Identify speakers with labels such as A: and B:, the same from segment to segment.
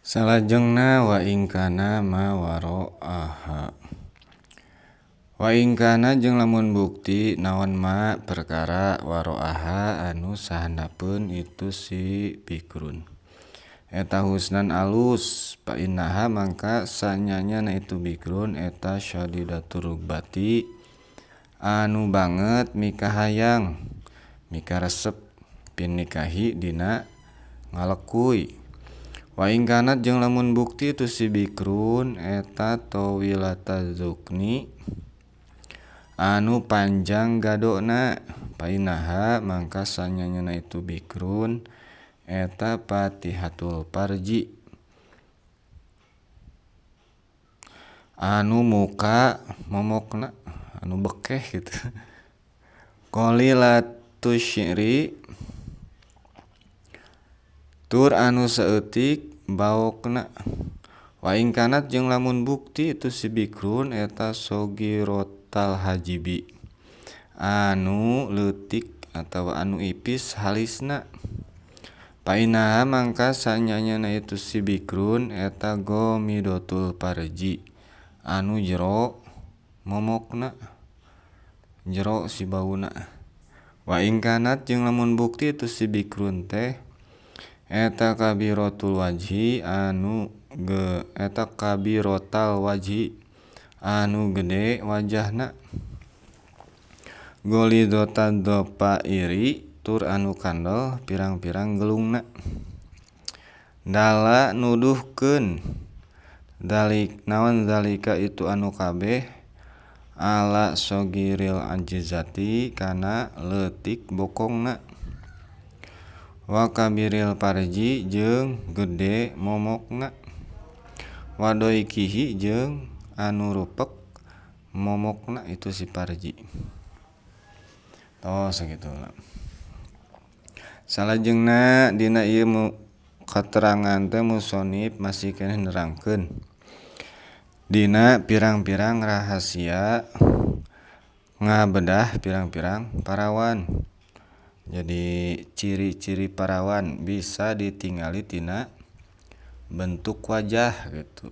A: Salajengna wa in kana ma waro'aha. Wa in kana jeung lamun bukti naon ma perkara waro'aha anu sahandapeun itu si bikrun. Eta husnan alus fa innaha mangka sanyanyana itu bikrun eta syadidatur rugbati anu banget mikahayang mikaresep pinikahi dina ngalekuy. Wa in kanat jeung lamun bukti itu si bikrun eta tawilata zukni anu panjang gadona fa innaha mangka sanyanyana itu bikrun eta fatihatul farji anu muka momokna anu bekeh kitu. Qalilatus syiri tur anu saeutik baokna. Wa in kanat jeung lamun bukti itu si bikrun eta sogirotal hajibi anu leutik atawa anu ipis halisna fa innaha mangka sanyanyana itu si bikrun eta ghomidotul farji anu jero momokna jero si bauna. Wa in kanat jeung lamun bukti itu si bikrun teh eta kabiratul wajhi anu ge eta kabirotal wajhi anu gede wajahna gholidhatan dhafairi tur anu kandel pirang-pirang gelungna. Dala nuduhkeun dalik naon zalika itu anu kabeh ala sogiril ajizati kana leutik bokongna wa kabiril farji jeung gede momokna wa doikihi jeung anu rupek momokna itu si farji. Tos sagituna. Salajengna dina ieu katerangan teh musonif masih keneh nerangkeun dina pirang-pirang rahasia ngabedah pirang-pirang parawan. Jadi ciri-ciri parawan bisa ditingali tina bentuk wajah gitu,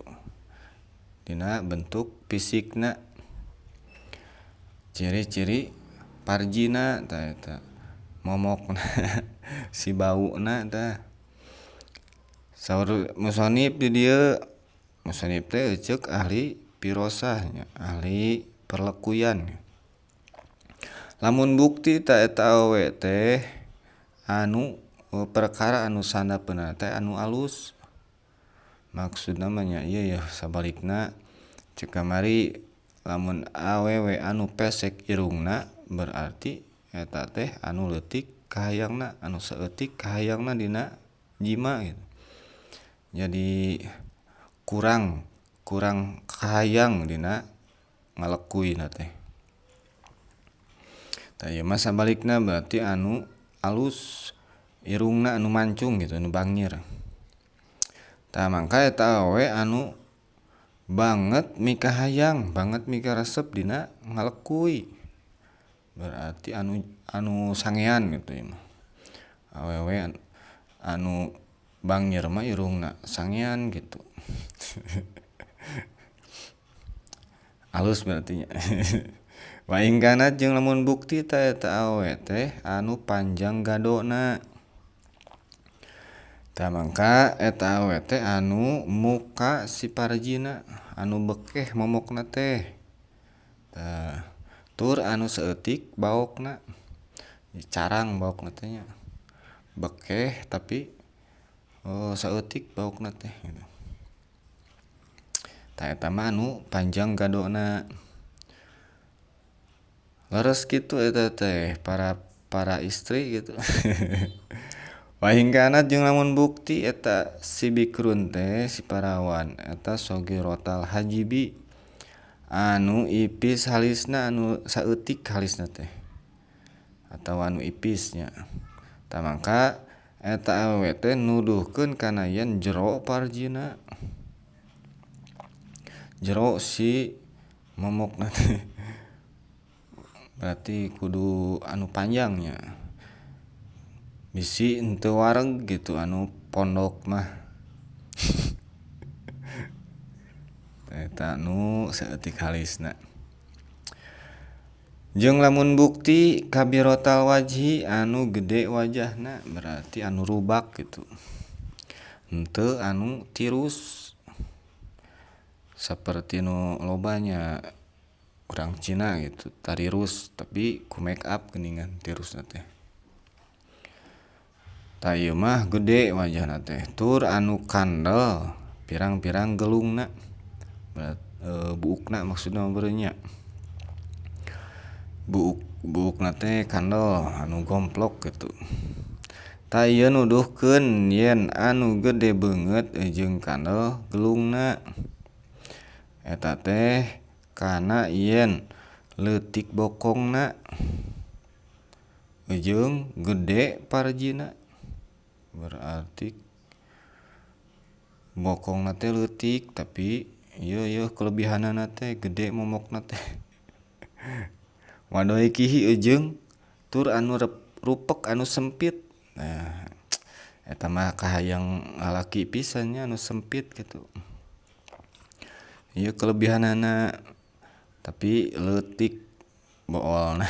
A: dina bentuk fisikna, ciri-ciri parjina tah eta momokna si bauna tah. Saur musonif di dieu, musonif teh ceuk ahli firasah nya, ahli perlekuyan. Lamun bukti ta eta awewe teh anu perkara anu sandapeunna teh anu alus. Maksudna mah nya ieu ya sabalikna ceuk kamari lamun awewe anu pesek irungna berarti eta teh anu leutik kahayangna, anu saeutik kahayangna dina jima gitu. Jadi kurang kahayang dina ngalekuyna teh. Tah ieu mah sabalikna berarti anu alus irungna anu mancung gitu, anu bangir. Tah mangka eta awewe anu banget mikahayang, banget mikaresep dina ngalekuy. Berarti anu sangean gitu ieu mah. Awewe anu bangir mah irungna sangean gitu. Alus berarti nya. Wa in kanat jeung lamun bukti ta eta awewe teh anu panjang gadona. Tah mangka eta awewe teh anu muka si parjina anu bekeh momokna teh. Tah tur anu saeutik baokna, carang baokna teh nya. Bekeh tapi saeutik baokna teh gitu. Tah eta mah anu panjang gadona. Leres kitu eta teh para istri gitu. Wa in kanat jeung lamun bukti eta si bikrun teh si parawan eta sogirotal hajibi anu ipis halisna, anu saeutik halisna teh atawa anu ipisnya. Tah mangka eta awewe teh nuduhkeun kana yen jero parjina, jero si momokna teh. Berarti kudu anu panjangnya, bisi henteu wareg gitu anu pondok mah. Eta nu saeutik halisna. Jeung lamun bukti kabirotal wajhi anu gede wajahna berarti anu rubak gitu. Henteu anu tirus seperti nu lobanya urang Cina gitu, tarirus tapi ku make up geuningan tirusna teh. Tah ieu mah gede wajahna teh tur anu kandel pirang-pirang gelungna buukna maksudna beureum nya. Buukna teh kandel anu gomplok gitu. Tah ieu nuduhkeun yen anu gede beungeut jeung kandel gelungna eta teh kana yen leutik bokongna jeung gede parjina. Berarti bokongna teh leutik tapi ieu ieu kelebihanana teh gede momokna teh. Wadoy kihi jeung tur anu rupek anu sempit. Nah, eta mah kahayang lalaki pisan nya anu sempit gitu. Ieu kelebihanana tapi leutik boolna.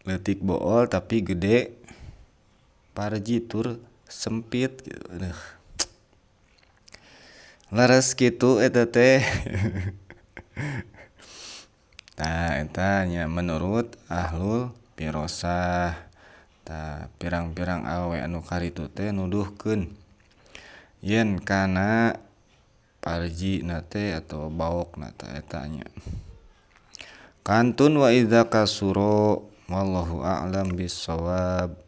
A: Leutik bool tapi gede parji tur sempit gitu. Aduh. Leres kitu eta teh. Tah eta nya menurut ahlul firasah. Tah pirang-pirang awewe anu karitu teh nuduhkeun yen kana parjina teh atau baokna teh eta nya. Kantun wa idza kasuro wallahu a'lam bissawab.